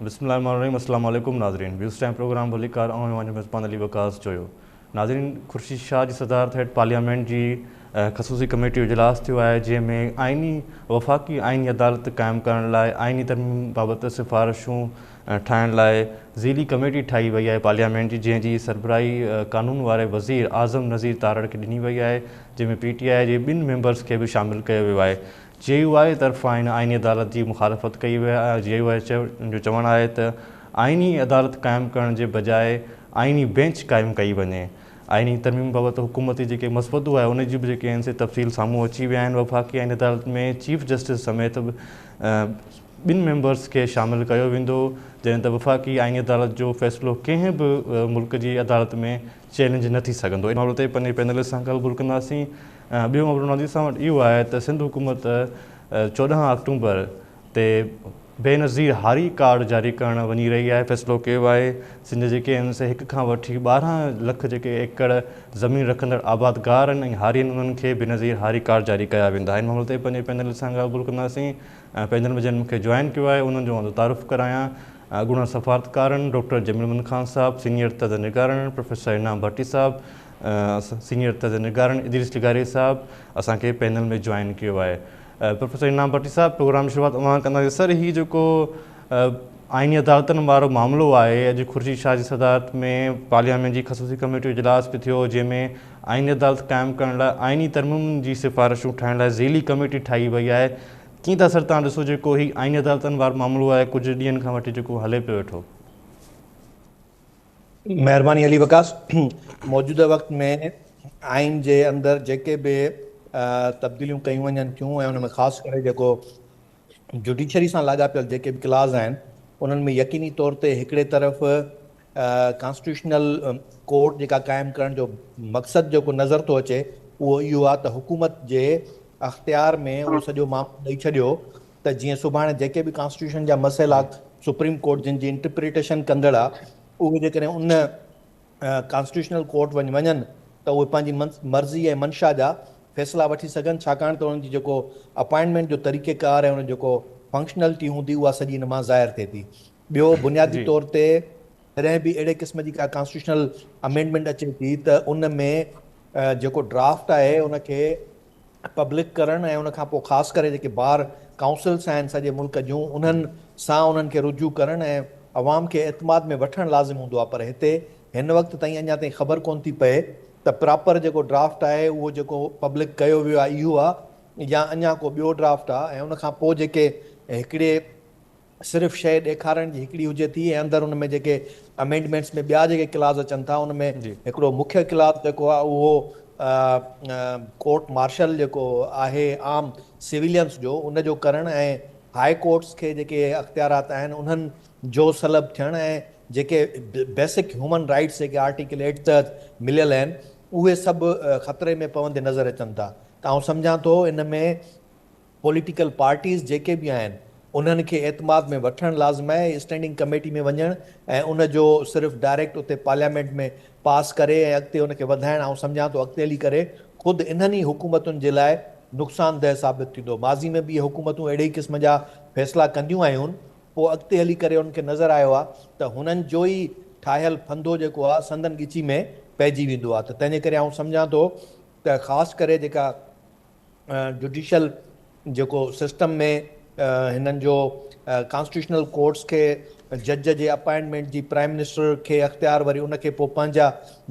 بسم الله الرحمن الرحيم السلام عليڪم ناظرين ويوز ٽائيم پروگرام ڀليڪار آئون اوهان جو ميزبان علي وقاص جويو ناظرين خورشيد شاهه جي صدارت هيٺ پارليامينٽ جي خصوصي ڪميٽي جو اجلاس ٿيو آهي جنهن ۾ آئيني وفاقي آئيني عدالت قائم ڪرڻ لاء آئيني ترميم بابت سفارشون ٺاهڻ لاء ذيلي ڪميٽي ٺاهي وئي آهي پارليامينٽ جي جنهن جي سربراهي قانون واري وزير اعظم نذير تارڙ کي ڏني وئي آهي جنهن ۾ پي ٽي آء جي ٻن ميمبرز کي به شامل ڪيو ويو آهي جي يو آء طرفان هن آئيني عدالت جي مخالفت ڪئي وئي آهي، جي يو آء جو چوڻ آهي ته آئيني عدالت قائم ڪرڻ جي بجاء آئيني بينچ قائم ڪئي وڃي، آئيني ترميم بابت حڪومتي جيڪي مسودو آهي ان جي به جيڪي آهن سي تفصيل سامهون اچي ويا آهن، وفاقي آئيني عدالت ۾ چيف جسٽس سميت ٻن ميمبرز کي شامل ڪيو ويندو، جڏهن ته وفاقي آئيني عدالت جو فيصلو ڪنهن به ملڪ جي عدالت ۾ چئلينج نه ٿي سگهندو. ان معاملي تي پنهنجي پينلسٽ سان ڳالهه ٻولهه ڪنداسين. ٻيو معاملو ناظرين اسان وٽ اهو آهي ته سنڌ حڪومت 14 آڪٽومبر تي بينظير هاري ڪارڊ جاري ڪرڻ وڃي رهي آهي فيصلو ڪيو آهي سنڌ جيڪي آهن سي هڪ کان وٺي 12 لک جيڪي ايڪڙ زمين رکندڙ آبادگار آهن ۽ هاري آهن انهن کي بينظير هاري ڪارڊ جاري ڪيا ويندا ان معاملي تي پنهنجي پينل سان ڳالهه ٻولهه ڪنداسين پينل ۾ جن مون کي جوائن ڪيو آهي انهن جو آئون تعارف ڪرايان اڳوڻا سفارتڪارن ڊاڪٽر جميل احمد خان صاحب سينيئر تجزيه نگارن پروفيسر انعام ڀٽي صاحب سينيئر تجزيه نگارن ادريس لغاري صاحب اسان کي پينل ۾ جوائن ڪيو آهي پروفيسر انعام ڀٽي صاحب پروگرام جي شروعات اوهان ڪنداسين سر هي جيڪو آئيني عدالتن وارو معاملو آهي اڄ خورشيد شاهه جي صدارت ۾ پارليامينٽ جي خصوصي ڪميٽي جو اجلاس به ٿيو جنهن ۾ آئيني عدالت قائم ڪرڻ لاء آئيني ترميمن جي سفارشون ٺاهڻ لاء ذيلي ڪميٽي ٺاهي وئي آهي ڪيئن ٿا سر تان ڏسو جيڪو هي آئيني عدالتن وارو معاملو آهي ڪجهه ڏينهن کان وٺي جيڪو هلي پيو ويٺو. مهرباني علي وقاص موجوده وقت ۾ آئين جي اندر جيڪي به تبديليون ڪيون وڃن ٿيون ۽ ان ۾ خاص ڪري جيڪو جوڊيشري سان لاڳاپيل جيڪي به ڪلاز آهن انهن ۾ يقيني طور تي هڪڙي طرف ڪانسٽيٽيوشنل ڪورٽ جيڪا قائم ڪرڻ جو مقصد جيڪو نظر ٿو اچي اهو اهو آهي ته حڪومت جي اختيار ۾ اهو سڄو معاملو ڏئي ڇڏيو ته جيئن سڀاڻي جيڪي به ڪانسٽيٽيوشن جا مسئلا سپريم ڪورٽ جن جي انٽرپريٽيشن ڪندڙ آ اهي جيڪڏهن ان ڪانسٽيٽيوشنل ڪورٽ وڃ وڃن ته اهي پنهنجي مرضي ۽ منشا جا فيصلا وٺي سگهن ڇاڪاڻ ته انهن جي جيڪو اپائنٽمينٽ جو طريقي ڪار ۽ ان جيڪو فنڪشنلٽي هوندي اها سڄي ان مان ظاهر ٿئي ٿي ٻيو بنيادي طور تي جڏهن به اهڙي قسم جي ڪا ڪانسٽيٽيوشنل امينڊمينٽ اچي ٿي ته ان ۾ جيڪو ڊرافٽ آهي ان کي پبلڪ ڪرڻ ۽ ان کان پوء خاص ڪري جيڪي بار ڪائونسلس آهن سڄي ملڪ جون انهن سان انهن کي رجوع ڪرڻ ۽ عوام کي اعتماد ۾ وٺڻ لازم هوندو آهي پر هتي هن وقت تائين اڃا تائين خبر ڪونه ٿي پئي ته پراپر جيڪو ڊرافٽ آهي اهو جيڪو پبلڪ ڪيو ويو آهي اهو آهي يا اڃا ڪو ٻيو ڊرافٽ آهي ۽ ان کان پوء جيڪي هڪڙي صرف شيء ڏيکارڻ جي هڪڙي هجي ٿي ۽ اندر ان ۾ جيڪي امينڊمينٽس ۾ ٻيا جيڪي ڪلاز اچن ٿا ان ۾ هڪڙو مکيه ڪلاز جيڪو آهي اهو ڪورٽ مارشل جيڪو آهي عام سويلينس جو ان جو ڪرڻ ۽ هاء ڪورٽس کي جيڪي اختيارات آهن انهن جو سلب ٿيڻ ۽ جيڪي بيسڪ هيومن رائٽس جيڪي آرٽيڪل ايٽ تحت مليل آهن اهي سڀ خطري ۾ پوندي نظر اچن ٿا ته آئون سمجهان ٿو ان ۾ پوليٽيڪل پارٽيز جيڪي به آهن انهن کي اعتماد ۾ وٺڻ لازم آهي، اسٽينڊنگ ڪميٽي ۾ وڃڻ ۽ ان جو صرف ڊائريڪٽ اتي پارليامينٽ ۾ پاس ڪري ۽ اڳتي ان کي وڌائڻ آئون سمجهان ٿو اڳتي هلي ڪري خود انهن ئي حڪومتن جي لاء نقصان ده ثابت ٿيندو. ماضي ۾ به اهي حڪومتون اهڙي ئي قسم جا فيصلا ڪنديون آيون پوء اڳتي هلي ڪري انهن کي نظر آيو آهي ته هنن جو ئي ٺاهيل ڦندو جيڪو آهي سندن ڳچي ۾ پئجي ويندو آهي ته تنهنجي ڪري آئون سمجهان ٿو ته خاص ڪري جيڪا جوڊيشل جيڪو سسٽم ۾ هنن جو ڪانسٽيٽيوشنل ڪورٽس کي جج جي اپائنٽمينٽ جي پرائم منسٽر کي اختيار وري ان کي پوء پنهنجا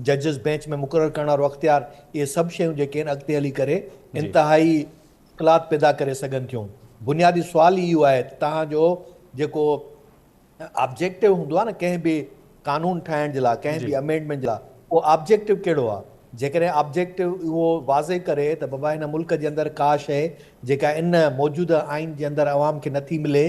ججز بينچ ۾ مقرر ڪرڻ وارو اختيار اهي سڀ شيون جيڪي آهن اڳتي هلي ڪري انتهائي مشڪلات پيدا ڪري سگهن ٿيون بنيادي سوال ئي اهو آهي ته توهان جو جيڪو آبجيڪٽو هوندو آهي نه ڪنهن به قانون ٺاهڻ جي لاء ڪنهن به امينڊمينٽ جي لاء اهو آبجيڪٽو ڪهڙو آهي جيڪڏهن آبجيڪٽو اهو واضح ڪري ته بابا هن ملڪ جي اندر ڪا شيء جيڪا ان موجوده آئين جي اندر عوام کي نٿي ملي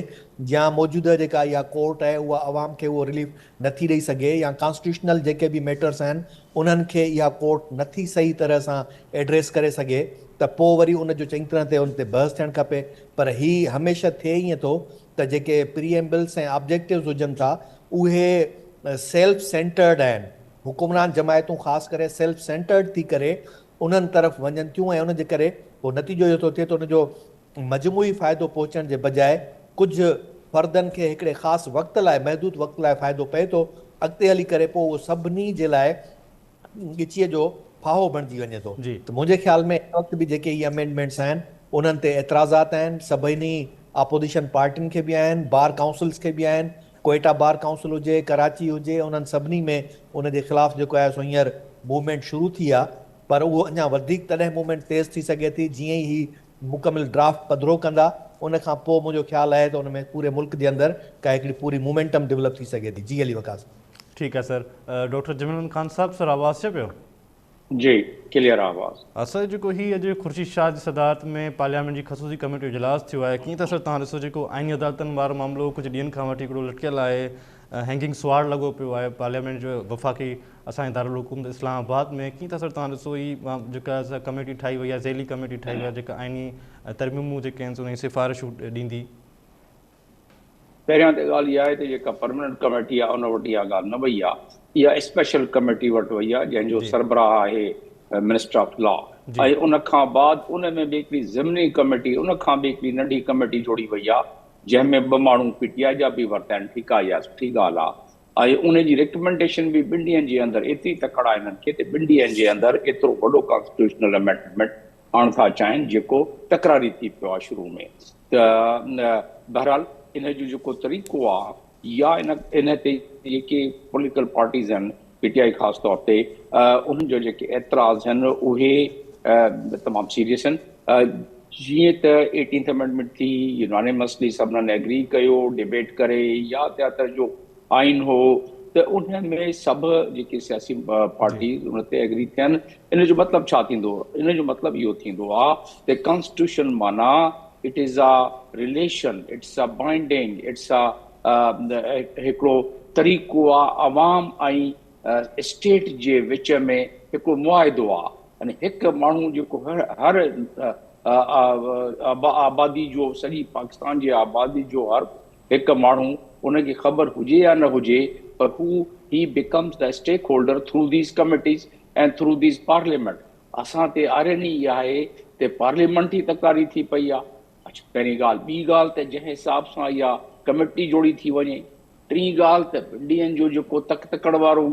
يا موجوده جيڪا اها ڪورٽ آهي اها عوام کي اهو رليف نٿي ڏئي سگهي يا ڪانسٽيٽيوشنل جيڪي به ميٽرس آهن انهن کي اها ڪورٽ نٿي صحيح طرح سان ايڊريس ڪري سگهي ته پوء وري ان جو چڱي طرح تي ان تي بحث ٿيڻ کپي پر هي هميشه ٿئي ائين ٿو ته جيڪي پري ايمبلس ۽ آبجيڪٽوز هجن ٿا اهي سيلف سينٽرڊ آهن، حڪمران جماعتون خاص ڪري سيلف سينٽرڊ ٿي ڪري انهن طرف وڃن ٿيون ۽ ان جي ڪري پوء نتيجو اهو ٿو ٿئي ته ان جو مجموعي فائدو پهچڻ جي بجاء ڪجهه فردن کي هڪڙي خاص وقت لاء محدود وقت لاء فائدو پئي ٿو، اڳتي هلي ڪري پوء اهو سڀني جي لاء ڳچيء جو ڦاهو بڻجي وڃي ٿو. ته منهنجي خيال ۾ هن وقت به جيڪي اهي امينڊمينٽس آهن انهن تي اعتراضات آهن، سڀني اپوزيشن پارٽين کي به آهن، بار ڪائونسلز کي به آهن، ڪوئيٽا بار ڪائونسل هجي، ڪراچي هجي، انهن سڀني ۾ ان جي خلاف جيڪو آهي سو هينئر موومينٽ شروع ٿي آهي پر اهو اڃا وڌيڪ تڏهن موومينٽ تيز ٿي سگهي ٿي جيئن ئي هي مڪمل ڊرافٽ پڌرو ڪندا، ان کان پوء منهنجو خيال آهي ته ان ۾ پوري ملڪ جي اندر ڪا هڪڙي پوري مومينٽم ڊولپ ٿي سگهي ٿي. جي علي وقاص. ٺيڪ آهي سر. ڊاڪٽر جميل احمد خان صاحب سر آواز اچي پيو؟ جي ڪليئر آواز. سر جيڪو هي اڄ خورشيد شاهه جي صدارت ۾ پارليامينٽ جي خصوصي ڪميٽي جو اجلاس ٿيو آهي ڪيئن ٿا سر توهان ڏسو جيڪو آئيني عدالتن وارو معاملو ڪجهه ڏينهن کان وٺي هڪڙو لٽڪيل آهي هينگنگ سوارڊ لڳو پيو آهي پارليامينٽ جو وفاقي اسان جي دارالحڪومت اسلام آباد ۾ ڪيئن ٿا سر توهان ڏسو هي جيڪا ڪميٽي ٺاهي وئي آهي ذيلي ڪميٽي ٺاهي وئي آهي جيڪا آئيني ترميمون جيڪي آهن سو ان جي سفارشون ڏيندي. پهريان ته ڳالهه اها آهي ته جيڪا پرمننٽ ڪميٽي آهي ان وٽ اها ڳالهه نه وئي آهي اها اسپيشل ڪميٽي وٽ وئي آهي جنهن جو سربراهه آهي منسٽر آف لا ۽ ان کان بعد ان ۾ به هڪڙي ضمني ڪميٽي ان کان به هڪڙي ننڍي ڪميٽي جوڙي وئي آهي جنهن ۾ ٻه ماڻهو پي ٽي آء جا به ورتا آهن ٺيڪ آهي اها سٺي ڳالهه آهي ۽ ان جي ريڪمينڊيشن به ٻن ڏينهن جي اندر ايتري تڪڙ آهي انهن کي ته ٻن ڏينهن جي اندر ايترو وڏو ڪانسٽيٽيوشنل امينڊمينٽ آڻڻ ٿا چاهين جيڪو تڪراري ٿي پيو آهي شروع ۾ ته بهرحال ان جو جيڪو طريقو آهي يا ان ان تي جيڪي پوليٽيڪل پارٽيز آهن پي ٽي آء خاص طور تي انهن جو جيڪي اعتراض آهن اهي تمام سيريس آهن جيئن ته ايٽينٿ امينڊمينٽ ٿي يونانيمسلي سڀنن ايگري ڪيو ڊبيٽ ڪري يا تياتر جو آئين هو ته ان ۾ سڀ جيڪي سياسي پارٽيز ان تي ايگري ٿين ان جو مطلب ڇا ٿيندو ان جو مطلب اهو ٿيندو آ ته ڪانسٽيٽيوشن معنيٰ it is a relation it's a binding it's a هڪڙو طريقو آ عوام ۽ اسٽيٽ جي وچ ۾ هڪڙو معاهدو آ يعني هڪ ماڻهو جيڪو هر آبادي جو سڄي پاڪستان جي آبادي جو هر هڪ ماڻهو ان کي خبر هجي يا نه هجي پر هو he becomes the stakeholder through these committees ۽ through these parliament اسان تي آئرني اها آهي ته پارليامينٽ ئي تڪراري ٿي پئي آهي اڇا پهرين ڳالهه ٻي ڳالهه ته جنهن حساب سان اها ڪميٽي جوڙي ٿي وڃي ٽين ڳالهه ته ٻن ڏينهن جو جيڪو تڪ تڪڙ وارو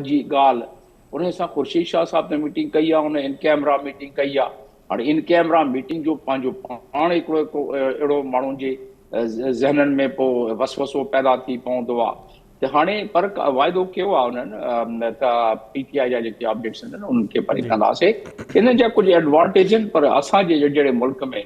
جي ڳالهه ان سان خورشيد شاهه صاحب ته ميٽنگ ڪئي آهي ان ان ڪيمرا ميٽنگ ڪئي آهي هاڻي ان ڪيمرا ميٽنگ جو پنهنجو پاڻ هڪڙو هڪ اهڙو ماڻهن جي ذهنن ۾ پوء وسوسو پيدا ٿي پوندو آهي ته هاڻي پر واعدو ڪيو آهي انهن ته پي ٽي آء جا جيڪي آبجيڪشن آهن انهن کي پري ڪنداسي انهن جا ڪجهه ايڊوانٽيج آهن پر اسان جي جهڙي ملڪ ۾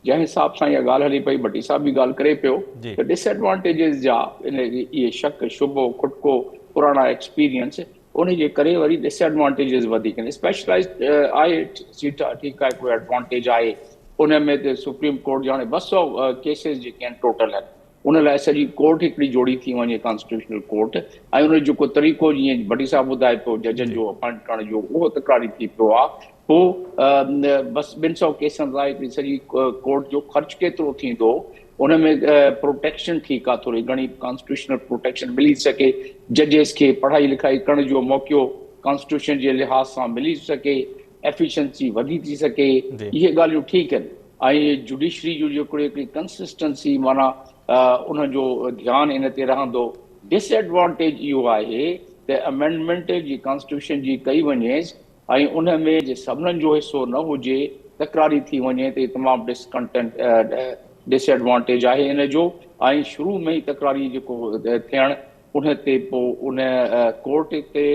جنهن حساب سان اها ڳالهه هلي پئي ڀٽي صاحب به ڳالهه ڪري پيو ته ڊس ايڊوانٽيجز جا ان اهي شڪ شبهو کٽڪو پراڻا ايڪسپيرينس ان جي ڪري وري ڊس ايڊوانٽيجز وڌيڪ آهن اسپيشلائزڊ آهي سيٽ ٺيڪ آهي ڪوئي ايڊوانٽيج آهي ان ۾ ته سپريم ڪورٽ جا هاڻي 200 ڪيسز جيڪي آهن ٽوٽل آهن ان لاء سڄي ڪورٽ هڪڙي جوڙي ٿي وڃي ڪانسٽيٽيوشنل ڪورٽ ۽ ان جو جيڪو طريقو جيئن ڀٽي صاحب ٻڌائي پيو ججن جو اپائنٽ ڪرڻ جو اهو تڪراري ٿي پيو آهي پوء بس 200 ڪيسن لاء هڪڙي سڄي ڪورٽ جو خرچ ڪيترو ٿيندو ان ۾ پروٽيڪشن ٺيڪ آهي ٿوري گهڻي ڪانسٽيٽيوشنل پروٽيڪشن ملي سگهي ججز کي پڙهائي لکائي ڪرڻ جو موقعو ڪانسٽيٽيوشن جي لحاظ سان ملي سگهي ايفيشنسي وڌي ٿي سگهي اهي ڳالهيون ٺيڪ آهن ۽ جوڊيشري جو جيڪو هڪڙي ڪنسسٽنسي معنيٰ ان جو ڌيان ان تي رهندو ڊس ايڊوانٽيج اهو آهي ته امينڊمينٽ جي ڪانسٽيٽيوشن جي ڪئي وڃي ۽ ان ۾ جي سڀنن جو حصو نه هجي تڪراري ٿي وڃي ته تمام ڊس ڪنٽينٽ ڊس ايڊوانٽيج آهي ان جو ۽ شروع ۾ ئي تڪراري جيڪو ٿيڻ ان تي پوء ان ڪورٽ تي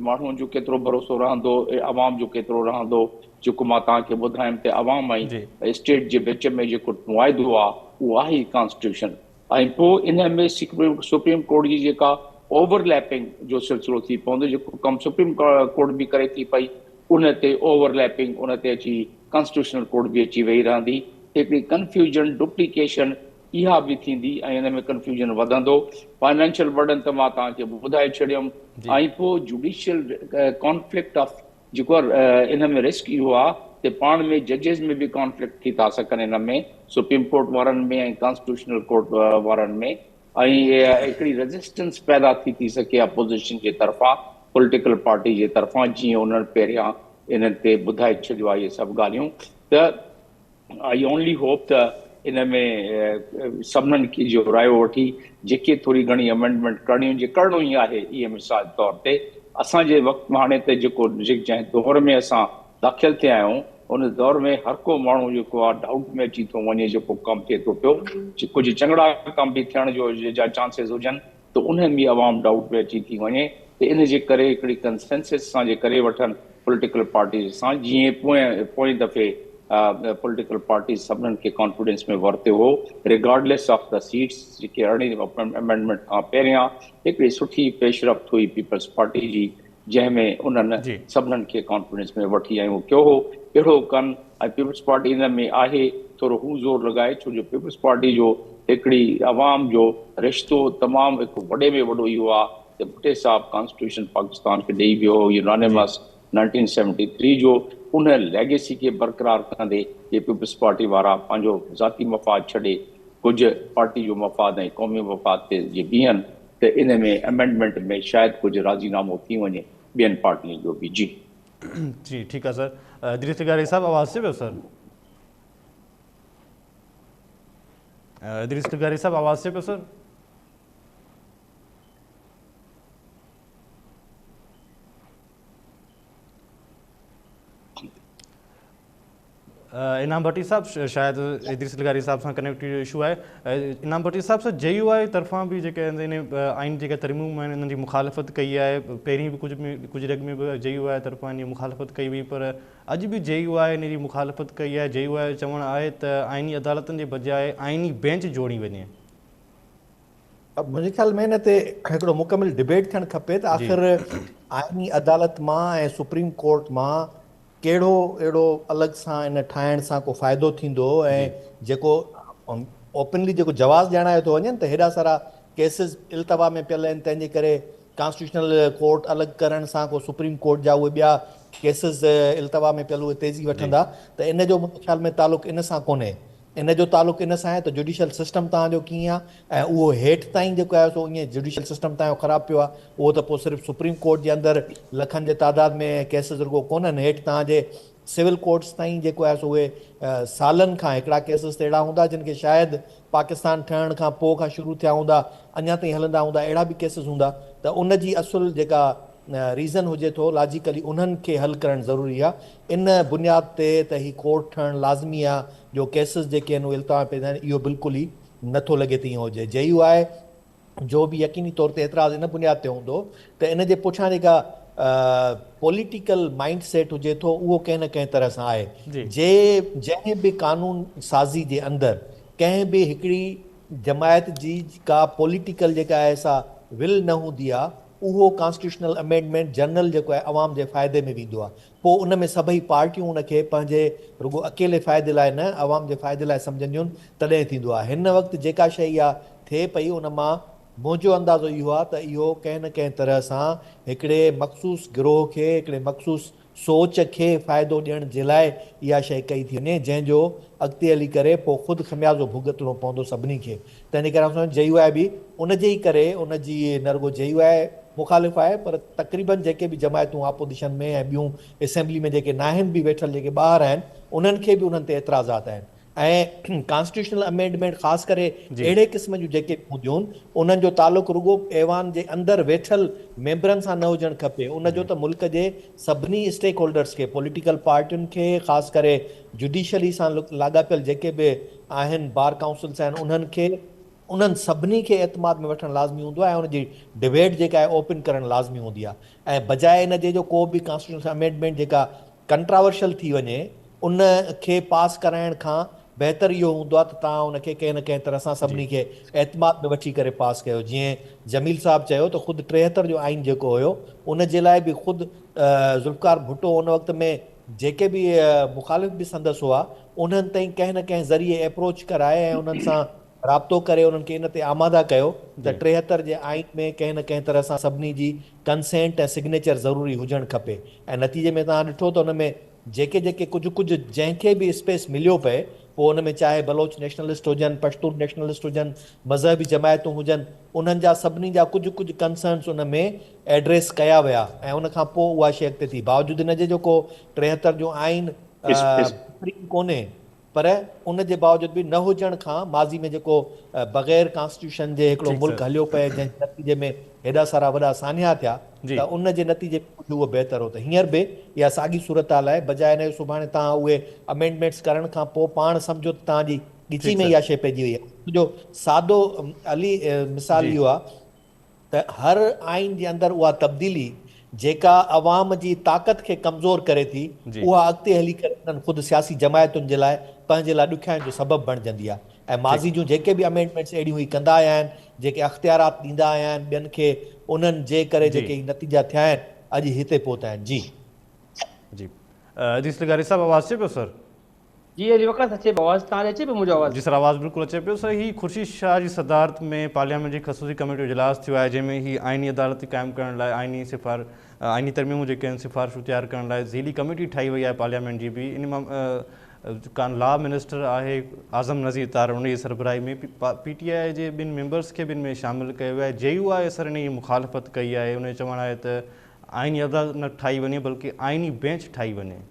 ماڻهن جو ڪيترو ڀروسو رهندو عوام جو ڪيترو رهندو جيڪو مان توهان کي ٻڌايم ته عوام ۽ اسٽيٽ جي وچ ۾ جيڪو معاهدو آهي اهو آهي ئي ڪانسٽيٽيوشن ۽ پوء ان ۾ سپريم ڪورٽ جي جيڪا اوور ليپنگ جو سلسلو ٿي پوندو جيڪو ڪم سپريم ڪورٽ به ڪري ٿي پئي ان تي اوور ليپنگ ان تي اچي ڪانسٽيٽيوشنل ڪورٽ به اچي ويهي رهندي هڪڙي ڪنفيوزن ڊپليڪيشن اها به ٿيندي ۽ ان ۾ ڪنفيوزن وڌندو. فائنانشل برڊن ته مان توهان کي ٻڌائي ڇڏيم ۽ پوء جوڊيشل ڪانفلڪٽ آف جيڪو ان ۾ رسڪ اهو آهي ته پاڻ ۾ ججز ۾ به ڪانفلڪٽ ٿي ٿا سگهن ان ۾ سپريم ڪورٽ وارن ۾ ۽ ڪانسٽيٽيوشنل ڪورٽ وارن ۾ ۽ هڪڙي ريزسٽنس پيدا ٿي ٿي سگهي اپوزيشن جي طرفان پوليٽيڪل پارٽي جي طرفان جيئن انهن پهريان انهن تي ٻڌائي ڇڏيو آهي اهي سڀ ڳالهيون ته I only hope ته ان ۾ سڀنن کي جو رايو وٺي جيڪي ٿوري گهڻي امينڊمينٽ ڪرڻي هجي ڪرڻو ئي آهي اهي مثال طور تي اسان جي وقت هاڻي ته جيڪو جنهن دور ۾ اسان داخل ٿيا آهيون ان دور ۾ هر ڪو ماڻهو جيڪو آهي ڊائوٽ ۾ اچي ٿو وڃي جيڪو ڪم ٿئي ٿو پيو ڪجهه چڱڙا ڪم به ٿيڻ جو جا چانسز هجن ته انهن به عوام ڊائوٽ ۾ اچي ٿي وڃي ته ان جي ڪري هڪڙي ڪنسينسس سان جي ڪري وٺن پوليٽيڪل پارٽيز سان جيئن پوئين پوئين دفعي پوليٽيڪل پارٽيز سڀنن کي ڪانفيڊنس ۾ ورتو هو ريگارڊليس آف the seats جيڪي ارڙهين امينڊمينٽ کان پهريان هڪڙي سٺي پيش رفت هئي پيپلز پارٽي جي جنهن ۾ انهن سڀنن کي ڪانفيڊنس ۾ وٺي ۽ ڪيو هو اهڙو ڪن ۽ پيپلز پارٽي ان ۾ آهي ٿورو هو زور لڳائي ڇو جو پيپلز پارٽي جو هڪڙي عوام جو رشتو تمام هڪ وڏي ۾ وڏو اهو آهي ته ڀٽي صاحب ڪانسٽيٽيوشن پاڪستان کي ڏئي ويو هو يونانيمس 1973 جو ان ليگيسي کي برقرار ڪندي جي پيپلز پارٽي وارا پنهنجو ذاتي مفاد ڇڏي ڪجهه پارٽي جو مفاد ۽ قومي مفاد تي جي بيهن ته ان ۾ امينڊمينٽ ۾ شايد ڪجهه راضي نامو ٿي وڃي ٻين پارٽين جو به جي. جي ٺيڪ آ سر ادريس لغاري صاحب آواز اچي پيو سر ادريس لغاري صاحب آواز اچي پيو سر. انعام ڀٽي صاحب شايد ادريس لغاري صاحب سان ڪنيڪٽ جو اشو آهي انعام ڀٽي صاحب سر جي يو آء طرفان به جيڪي آهن آئين جيڪا ترميم آهن انهن جي مخالفت ڪئي آهي پهرين به ڪجهه ۾ ڪجهه رڳ ۾ به جي يو آء طرفان ان جي مخالفت ڪئي وئي پر اڄ به جي يو آء ان جي مخالفت ڪئي آهي جي يو آء جو چوڻ آهي ته آئيني عدالتن جي بجاء آئيني بينچ جوڙي وڃي. منهنجي خيال ۾ ان تي هڪڙو مڪمل ڊبيٽ ٿيڻ کپي ته آخر آئيني عدالت مان ۽ سپريم ڪورٽ مان ڪهڙو اهڙو الڳ سان ان ٺاهڻ سان ڪو فائدو ٿيندو ۽ جيڪو اوپنلي جيڪو جواز ڄاڻايو ٿو وڃي ته هيڏا سارا ڪيسز التوا ۾ پيل آهن تنهن جي ڪري ڪانسٽيٽيوشنل ڪورٽ الڳ ڪرڻ سان ڪو سپريم ڪورٽ جا اهي ٻيا ڪيسز التوا ۾ پيل اهي تيزي وٺندا ته ان جو منهنجي خيال ۾ تعلق ان سان ڪونهي ان جو تعلق ان سان آهي ته جوڊيشل سسٽم توهان جو ڪيئن آهي ۽ اهو هيٺ تائين جيڪو آهي سو ائين جوڊيشل سسٽم توهان جو خراب پيو آهي اهو ته پوء صرف سپريم ڪورٽ جي اندر لکن جي تعداد ۾ ڪيسز رڳو ڪونهن هيٺ توهان جي سول ڪورٽس تائين جيڪو آهي سو اهي سالن کان هڪڙا ڪيسز ته اهڙا هوندا جن کي شايد پاڪستان ٺهڻ کان پوء کان شروع ٿيا هوندا اڃا تائين هلندا هوندا اهڙا به ڪيسز هوندا ته ان جي اصل جيڪا ريزن هجي ٿو لاجيڪلي انهن کي حل ڪرڻ ضروري آهي ان بنياد تي ته هي ڪورٽ ٺهڻ لازمي آهي جو ڪيسز جيڪي آهن اهي التوا ۾ پيدا آهن اهو بلڪل ئي نٿو لڳي ته ائين هجي جي يو آء جو به يقيني طور تي اعتراض ان بنياد تي هوندو ته ان جي پٺيان جيڪا پوليٽيڪل مائنڊ سيٽ هجي ٿو اهو ڪنهن نه ڪنهن طرح سان آهي جي جنهن به قانون سازي جي اندر ڪنهن به هڪڙي جماعت جي ڪا پوليٽيڪل جيڪا آهي سا ول نه هوندي آهي اهو ڪانسٽيٽيوشنل امينڊمينٽ جنرل جيڪو آهي عوام جي فائدي ۾ ويندو آهي پوء ان ۾ سڀئي پارٽيون ان کي پنهنجي رڳو اڪيلي فائدي لاء نه عوام جي فائدي لاء سمجهنديون تڏهن ٿيندو آهي هن وقت جيڪا شيء اها ٿئي پئي ان مان منهنجو اندازو اهو آهي ته اهو ڪنهن نه ڪنهن طرح سان هڪڙي مخصوص گروهه کي هڪڙي مخصوص سوچ کي فائدو ڏيڻ جي لاء اها شيء ڪئي ٿي وڃي، جنهن جو اڳتي هلي ڪري پوء خود خميازو ڀڳتڻو پوندو سڀني کي. تنهن جي ڪري آئون سمجهان ٿو جي يو آء به ان جي ئي ڪري ان جي نه رڳو جي يو آء مخالف آهي پر تقريبن جيڪي به جماعتون آپوزيشن ۾ ۽ ٻيون اسيمبلي ۾ جيڪي ناهن به ويٺل جيڪي ٻاهر آهن انهن کي به انهن تي اعتراضات آهن. ۽ ڪانسٽيٽيوشنل امينڊمينٽ خاص ڪري اهڙي قسم جون جيڪي به هونديون انهن جو تعلق رڳو ايوان جي اندر ويٺل ميمبرن سان نه هجڻ کپي ان جو ته ملڪ جي سڀني اسٽيڪ هولڊرز کي پوليٽيڪل پارٽين کي خاص ڪري جڊيشري سان لاڳاپيل جيڪي به آهن بار ڪائونسلز آهن انهن کي انهن سڀني کي اعتماد ۾ وٺڻ لازمي هوندو آهي ۽ ان جي ڊبيٽ جيڪا آهي اوپن ڪرڻ لازمي هوندي آهي ۽ بجاء ان جي جو ڪو به ڪانسٽيٽيوشنل امينڊمينٽ جيڪا ڪنٽراورشل ٿي وڃي ان کي پاس ڪرائڻ کان بهتر اهو هوندو آهي ته توهان ان کي ڪنهن نه ڪنهن طرح سان سڀني کي اعتماد ۾ وٺي ڪري پاس ڪيو جيئن جميل صاحب چيو ته خود 73 جو آئين جيڪو هيو ان جي لاء به خود ذوالفقار ڀٽو ان وقت ۾ جيڪي به مخالف به سندس هئا انهن تائين ڪنهن نه ڪنهن ذريعي ايپروچ ڪرائي ۽ انهن سان رابطو ڪري انهن کي ان تي آماده ڪيو ته 73 جي آئين ۾ ڪنهن نه ڪنهن طرح سان سڀني جي ڪنسينٽ ۽ سگنيچر ضروري هجڻ کپي ۽ نتيجي ۾ توهان ڏٺو ته ان ۾ جيڪي جيڪي ڪجهه ڪجهه جنهن کي به اسپيس مليو پئي پوء ان ۾ چاهي بلوچ نيشنلسٽ هجن، پشتون نيشنلسٽ هجن، مذهبي جماعتون هجن انهن جا سڀني جا ڪجهه ڪجهه ڪنسرنس ان ۾ ايڊريس ڪيا ويا ۽ ان کان پوء اها شيء اڳتي ٿي باوجود ان جي جو ڪو 73 جو آئين بهترين ڪونهي. پر ان جي باوجود به نه هجڻ کان ماضي ۾ جيڪو بغير ڪانسٽيٽيوشن جي هڪڙو ملڪ هليو پئي جنهن جي نتيجي ۾ هيڏا سارا وڏا سانحا ٿيا ته ان جي نتيجي ۾ ڪجهه اهو بهتر هو ته هينئر به اها ساڳي صورتحال آهي بجاء ان جو سڀاڻي توهان اهي امينڊمينٽس ڪرڻ کان پوء پاڻ سمجهو ته توهان جي ڳچي ۾ اها شيء پئجي وئي آهي ان جو سادو علي مثال اهو آهي ته هر آئين جي اندر اها تبديلي جيڪا عوام جي طاقت کي ڪمزور ڪري ٿي اها اڳتي هلي ڪري انهن خود سياسي جماعتن جي لاء پنهنجي لاء ڏکيائين جو سبب بڻجندي آهي ۽ ماضي جون جيڪي به امينڊمينٽس اهڙيون هي ڪندا آيا آهن جيڪي اختيارات ڏيندا آيا آهن ٻين کي انهن جي ڪري جيڪي هي نتيجا ٿيا آهن اڄ هتي پهتا آهن جي. جي ادريس لغاري صاحب آواز اچي پيو سر. جي علي وقاص اچي پيو آواز توهان ڏي اچي پيو منهنجو آواز. جي سر آواز بلڪل اچي پيو سر هي خورشيد شاهه جي صدارت ۾ پارليامينٽ جي خصوصي ڪميٽي جو اجلاس ٿيو آهي جنهن ۾ هي آئيني عدالت قائم ڪرڻ لاء آئيني سفار آئيني ترميمون جيڪي آهن سفارشون تيار ڪرڻ لاء ذيلي ڪميٽي ٺاهي وئي آهي پارليامينٽ جي به ان مان ڪان لا منسٽر آهي اعظم نذير تارڙ ان جي سربراهي ۾ پي ٽي آء جي ٻن ميمبرس کي به ان ۾ شامل ڪيو ويو آهي جي يو آء سر ان جي مخالفت ڪئي آهي ان جو چوڻ آهي ته آئيني عدالت نه ٺاهي وڃي بلڪه آئيني بينچ ٺاهي وڃي.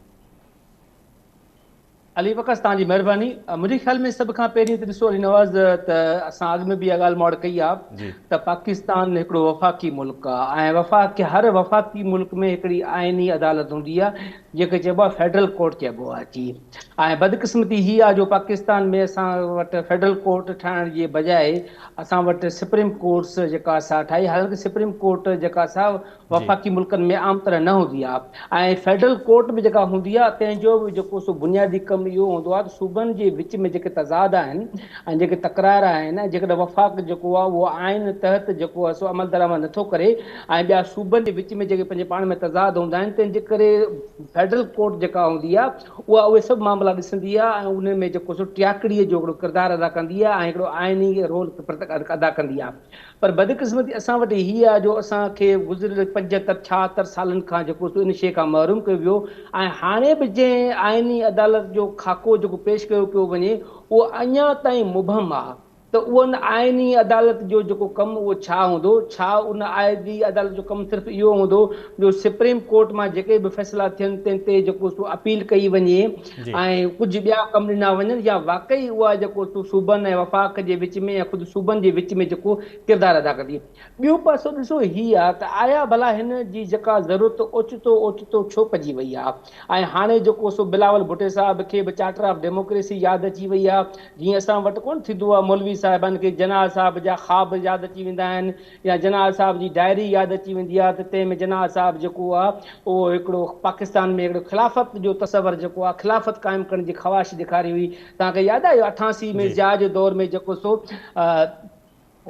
علي وقاص توهان جي مهرباني. منهنجي خيال ۾ سڀ کان پهرين ته ڏسو علي نواز ته اسان اڳ ۾ به اها ڳالهه مهاڙ ڪئي آهي ته پاڪستان هڪڙو وفاقي ملڪ آهي ۽ وفاق هر وفاقي ملڪ ۾ هڪڙي آئيني عدالت هوندي آهي جنهن کي چئبو آهي فيڊرل ڪورٽ چئبو آهي جي ۽ بدقسمتي هي آهي جو پاڪستان ۾ اسان وٽ فيڊرل ڪورٽ ٺاهڻ جي بجاء اسان وٽ سپريم ڪورٽس جيڪا سا ٺاهي حالانڪه سپريم ڪورٽ جيڪا سا وفاقي ملڪن ۾ عام طرح نه هوندي آهي ۽ فيڊرل ڪورٽ به جيڪا هوندي آهي تنهن جو به جيڪو سو بنيادي ڪم اهو هوندو آهي ته صوبن جي وچ ۾ جيڪي تضاد آهن ۽ جيڪي تڪرار آهن ۽ جيڪڏهن وفاق جيڪو آهي اهو آئين تحت جيڪو آهي سو عملدرآمد نٿو ڪري ۽ ٻيا صوبن جي وچ ۾ جيڪي پنهنجي پاڻ ۾ تضاد هوندا آهن تنهن جي ڪري فيڊرل ڪورٽ جيڪا هوندي آهي اها اهي سڀ معاملا ڏسندي آهي ۽ انهن ۾ جيڪو سو ٽياڪڙي جو هڪڙو ڪردار ادا ڪندي آهي ۽ هڪڙو آئيني رول ادا ڪندي آهي. پر بدقسمتي اسان وٽ هي آ جو اسان کي گذريل 75 76 سالن کان جيڪو سو ان شيء کان محروم ڪيو ويو ۽ هاڻي به جنهن آئيني عدالت جو خاڪو جيڪو پيش ڪيو پيو وڃي اهو اڃا تائين مبهم آ ته ان آئيني عدالت جو جيڪو ڪم اهو ڇا هوندو؟ ڇا ان آئيني عدالت جو ڪم صرف اهو هوندو جو سپريم ڪورٽ مان جيڪي به فيصلا ٿين تنهن تي جيڪو سو اپيل ڪئي وڃي ۽ ڪجهه ٻيا ڪم ڏنا وڃن يا واقعي اها جيڪو سو صوبن ۽ وفاق جي وچ ۾ يا خود صوبن جي وچ ۾ جيڪو ڪردار ادا ڪندي. ٻيو پاسو ڏسو هي آ ته آيا ڀلا هن جي جيڪا ضرورت اوچتو اوچتو ڇو پئجي وئي آ ۽ هاڻي جيڪو سو بلاول ڀٽي صاحب کي به چارٽر آف ڊيموڪريسي ياد اچي وئي آ جيئن اسان وٽ ڪونه ٿيندو آ مولوي صاحبان کي جناح صاحب جا خواب ياد اچي ويندا آهن يا جناح صاحب جي ڊائري ياد اچي ويندي آهي ته تنهن ۾ جناح صاحب جيڪو آهي اهو هڪڙو پاڪستان ۾ هڪڙو خلافت جو تصور جيڪو آهي خلافت قائم ڪرڻ جي خواهش ڏيکاري هئي توهان کي ياد آهي 88 ۾ ضياء جي دور ۾ جيڪو سو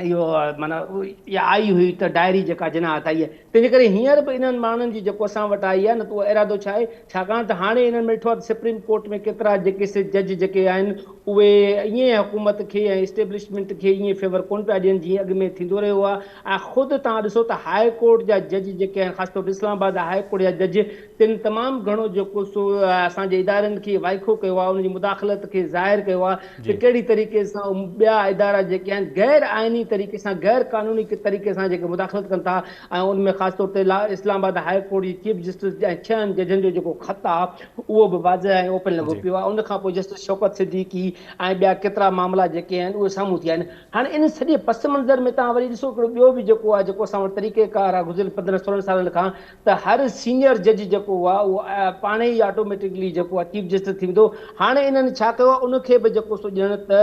اهو معنيٰ اها آئي هئي ته ڊائري جيڪا جناح هٿ آئي آهي تنهنجي ڪري هينئر به انهن ماڻهن جي جيڪو اسان وٽ آئي آهي نه ته اهو ارادو ڇا آهي ڇاڪاڻ ته هاڻي انهن ۾ ڏٺو آهي ته سپريم ڪورٽ ۾ ڪيترا جيڪي سي جج جيڪي آهن اهي ائين حڪومت کي ۽ اسٽيبلشمينٽ کي ائين فيور ڪونه پيا ڏين جيئن اڳ ۾ ٿيندو رهيو آهي ۽ خود توهان ڏسو ته هاء ڪورٽ جا جج جيڪي آهن خاص طور تي اسلام آباد هاء ڪورٽ جا جج تن تمام گهڻو جيڪو سو اسان جي ادارن کي وائکو ڪيو آهي ان جي مداخلت کي ظاهر ڪيو آهي ته ڪهڙي طريقي سان ٻيا ادارا جيڪي آهن غير آئيني طريقي سان غير قانوني طريقي سان جيڪي مداخلت ڪن ٿا ۽ ان ۾ خاص طور تي اسلام آباد هاء ڪورٽ جي چيف جسٽس ۽ ڇهن ججن جو جيڪو خط آهي اهو به واضح ۽ اوپن لڳو پيو آهي، ان کان پوء جسٽس شوڪت صديقي ۽ ٻيا ڪيترا معاملا جيڪي آهن اهي سامهون ٿيا آهن. هاڻي ان سڄي پس منظر ۾ توهان وري ڏسو هڪڙو ٻيو به جيڪو آهي جيڪو اسان وٽ طريقه ڪار آهي گذريل 15 16 سالن کان ته هر سينيئر جج جيڪو آهي اهو پاڻ ئي آٽوميٽڪلي جيڪو آهي چيف جسٽس ٿي ويندو هاڻي انهن ڇا ڪيو آهي ان کي به جيڪو سو ڄڻ ته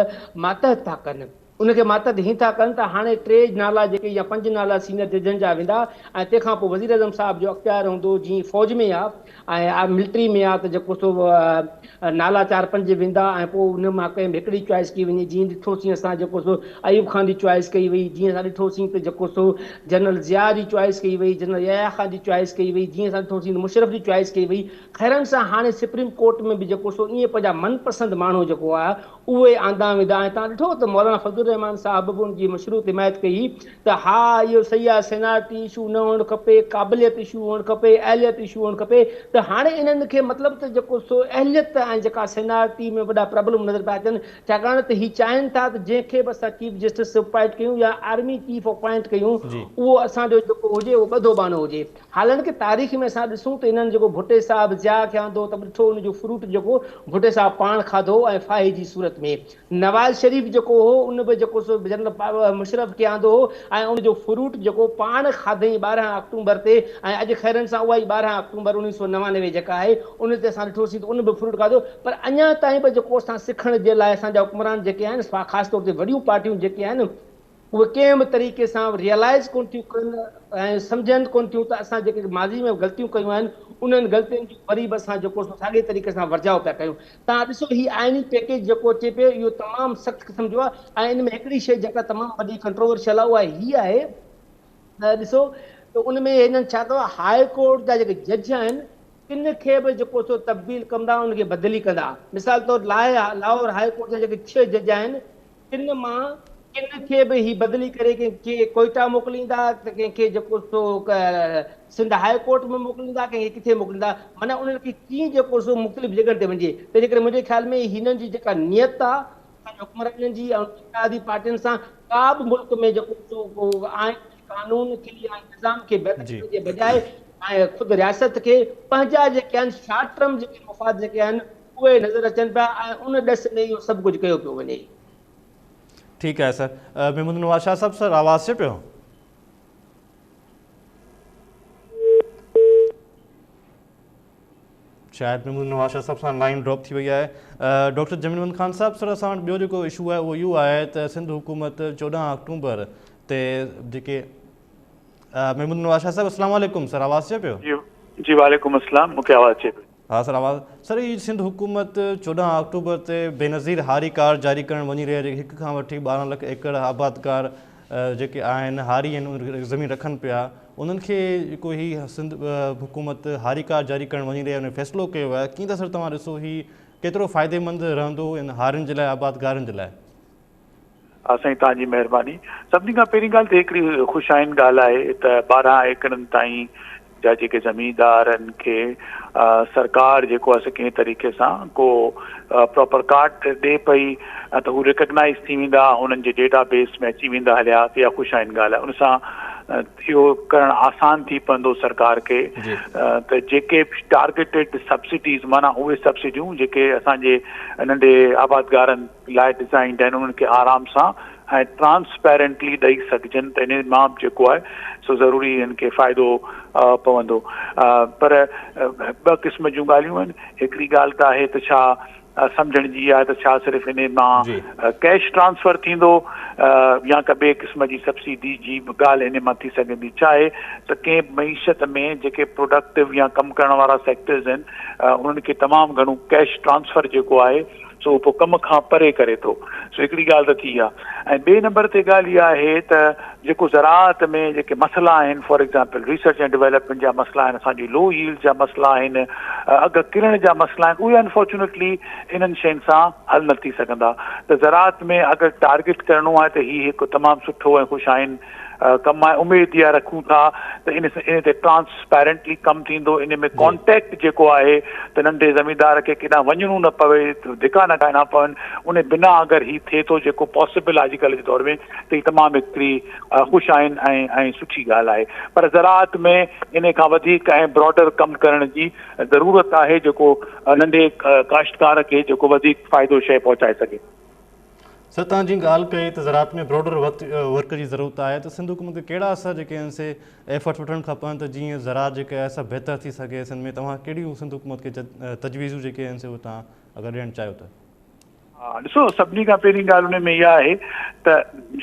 ماتحت ٿا ڪن. ان کي ماتحت هين ٿا ڪن ته هاڻي ٽي نالا جيڪي يا پنج نالا سينئر ججن جا ويندا ۽ تنهن کان پوء وزيراعظم صاحب جو اختيار هوندو جيئن فوج ۾ آ ۽ ملٽري ۾ آ ته جيڪو سو نالا چار پنج ويندا ۽ پوء ان مان ڪنهن به هڪڙي چوائس ڪئي وڃي جيئن ڏٺوسين اسان جيڪو سو ايوب خان جي چوائس ڪئي وئي جيئن اسان ڏٺوسين ته جيڪو سو جنرل ضياء جي چوائس ڪئي وئي جنرل يحيٰ خان جي چوائس ڪئي وئي جيئن اسان ڏٺوسين ته مشرف جي چوائس ڪئي وئي خيرن سان هاڻي سپريم ڪورٽ ۾ به جيڪو سو ائين پنهنجا من پسند ماڻهو جيڪو آ اهي آندا ويندا ۽ توهان ڏٺو ته مولانا فضل الرحمان صاحب به ان جي مشروط حمايت ڪئي هئي ته ها اهو صحيح آهي سينارٽي اشو نه هئڻ کپي، قابليت اشو هئڻ کپي، اهليت اشو هئڻ کپي ته هاڻي انهن کي مطلب ته جيڪو سو اهليت ۽ جيڪا سينارٽي ۾ وڏا پرابلم نظر پيا اچن ڇاڪاڻ ته هي چاهين ٿا ته جنهن کي به اسان چيف جسٽس اپائنٽ ڪيون يا آرمي چيف اپائنٽ ڪيون اهو اسان جو جيڪو هجي اهو ٻڌو ٻانهو هجي. حالانڪه تاريخ ۾ اسان ڏسون ته انهن جيڪو ڀٽي صاحب ضياء کي آندو ته ڏٺو ان جو فروٽ جيڪو ڀٽي صاحب پاڻ کاڌو ۽ ڦاهي جي صورت ۾ نواز شريف جيڪو هو ان به جيڪو سو جنرل مشرف کي آندو هو ۽ ان جو فروٽ جيڪو پاڻ کاڌئين 12 آڪٽومبر تي ۽ اڄ خيرن سان اها ئي 12 آڪٽومبر 1999 جيڪا آهي ان تي اسان ڏٺوسين ته ان به فروٽ کاڌو پر اڃا تائين به جيڪو اسان سکڻ جي لاء اسان جا حڪمران جيڪي آهن خاص طور تي وڏيون پارٽيون جيڪي آهن اهي ڪنهن به طريقي سان ريئلائيز ڪونه ٿيون ڪن ۽ سمجهن ڪونه ٿيون ته اسان جيڪي ماضي ۾ غلطيون ڪيون آهن انهن غلطين جو وري به اسان جيڪو سو ساڳئي طريقي سان ورجاء پيا ڪيون. توهان ڏسو هي آئيني پيڪيج جيڪو اچي پيو اهو تمام سخت قسم جو آهي ۽ ان ۾ هڪڙي شيء جيڪا تمام وڏي ڪنٽروورشل آهي اها هي آهي ته ڏسو ته ان ۾ هنن ڇا ڪيو آهي هاء ڪورٽ جا جيڪي جج آهن تن کي به جيڪو سو تبديل ڪندا ان کي بدلي ڪندا مثال طور لاهور هاء ڪورٽ جا جيڪي 6 جج آهن تن مان ڪن کي به هي بدلي ڪري ڪنهن کي ڪوئيٽا موڪليندا ته ڪنهن کي جيڪو سو سنڌ هاء ڪورٽ ۾ موڪليندا ڪنهن کي ڪٿي موڪليندا معنيٰ انهن کي ڪيئن جيڪو سو مختلف جڳهن تي وڃجي تنهنجي ڪري منهنجي خيال ۾ هنن جي جيڪا نيت آ اسان جي حڪمرانن جي ۽ اتحادي پارٽين سان ڪا به ملڪ ۾ جيڪو سو ڪو آئين قانون کي يا نظام کي بهتر ڪرڻ جي بجاء ۽ خود رياست کي پنهنجا جيڪي آهن شارٽ ٽرم جيڪي مفاد جيڪي آهن اهي نظر اچن پيا ۽ ان ڏس ۾ اهو سڀ ڪجهه ڪيو پيو وڃي. ٺيڪ آهي سر محمود نواز شاهه صاحب سر آواز اچي پيو. شايد محمود نواز شاهه صاحب سان لائين ڊراپ ٿي وئي آهي ڊاڪٽر جميل احمد خان صاحب سر اسان وٽ ٻيو جيڪو اشو آهي اهو اهو آهي ته سنڌ حڪومت 14 آڪٽومبر تي جيڪي محمود نواز شاهه صاحب السلام عليڪم سر آواز اچي پيو. جي جي وعليڪم السلام مونکي آواز اچي پيو. ها سر آواز سر هي سنڌ حڪومت 14 آڪٽوبر تي بينظير هاري ڪارڊ جاري ڪرڻ وڃي رهي آهي جيڪي هڪ کان وٺي 12 لک ايڪڙ آبادگار جيڪي آهن هاري آهن زمين رکن پيا انهن کي جيڪو هي سنڌ حڪومت هاري ڪارڊ جاري ڪرڻ وڃي رهي آهي ان فيصلو ڪيو آهي ڪيئن ٿا سر توهان ڏسو هي ڪيترو فائديمند رهندو ان هارين جي لاء آبادگارن جي لاء. ها سائين توهان جي مهرباني. سڀني کان پهرين ڳالهه ته هڪڙي خوش آئند ڳالهه آهي ته 12 ايڪڙن تائين جا جيڪي زميندارن کي سرڪار جيڪو آهي سو ڪنهن طريقي سان ڪو پراپر ڪارڊ ڏي پئي ته هو ريڪگنائز ٿي ويندا هنن جي ڊيٽا بيس ۾ اچي ويندا هليا ته اها خوش آئند ڳالهه آهي ان سان اهو ڪرڻ آسان ٿي پوندو سرڪار کي ته جيڪي ٽارگيٽيڊ سبسڊيز معنيٰ اهي سبسڊيون جيڪي اسان جي ننڍي آبادگارن لاء ڊزائينڊ آهن انهن کي آرام سان ۽ ٽرانسپيرنٽلي ڏئي سگهجن ته انهي مان به جيڪو آهي سو ضروري انهن کي فائدو پوندو پر ٻه قسم جون ڳالهيون آهن هڪڙي ڳالهه ته آهي ته ڇا سمجهڻ جي آهي ته ڇا صرف انهي مان ڪيش ٽرانسفر ٿيندو يا ڪا ٻئي قسم جي سبسڊي جي به ڳالهه انهي مان ٿي سگهندي ڇا آهي ته ڪنهن به معيشت ۾ جيڪي پروڊڪٽو يا ڪم ڪرڻ وارا سيڪٽرز آهن انهن کي تمام گهڻو ڪيش ٽرانسفر جيڪو آهي سو پوء ڪم کان پري ڪري ٿو. سو هڪڙي ڳالهه ته ٿي اها ۽ ٻئي نمبر تي ڳالهه اها آهي ته جيڪو زراعت ۾ جيڪي مسئلا آهن فار ايگزامپل ريسرچ ۽ ڊولپمينٽ جا مسئلا آهن اسان جي لو ييلڊ جا مسئلا آهن اگهه ڪرڻ جا مسئلا آهن اهي انفارچونيٽلي انهن شين سان حل نه ٿي سگهندا ته زراعت ۾ اگر ٽارگيٽ ڪرڻو آهي ته هي هڪ تمام سٺو ۽ خوش آئند ڪم آهي اميد اها رکون ٿا ته ان ان تي ٽرانسپيرنٽلي ڪم ٿيندو ان ۾ ڪانٽيڪٽ جيڪو آهي ته ننڍي زميندار کي ڪيڏانهن وڃڻو نه پوي ڌڪا نه کائڻا پون ان بنا اگر هي ٿئي ٿو جيڪو پاسيبل آهي اڄڪلهه جي دور ۾ ته هي تمام هڪڙي خوش آئند ۽ ۽ سٺي ڳالهه آهي پر زراعت ۾ ان کان وڌيڪ ۽ براڊر ڪم ڪرڻ جي ضرورت آهي جيڪو ننڍي ڪاشتڪار کي جيڪو وڌيڪ فائدو شيء پهچائي سگهي. سر توهان جيئن ڳالهه ڪئي ته زراعت ۾ براڊر ورڪ جي ضرورت آهي ته سنڌ حڪومت کي ڪهڙا اثر جيڪي آهن سي ايفرٽ وٺڻ کپن ته جيئن زراعت جيڪا آهي سا بهتر ٿي سگهي سنڌ ۾ توهان ڪهڙيون سنڌ حڪومت کي تجويزون جيڪي آهن سي اهي توهان اگر ڏيڻ چاهيو ته. ها ڏسو سڀني کان پهرين ڳالهه ان ۾ اها آهي ته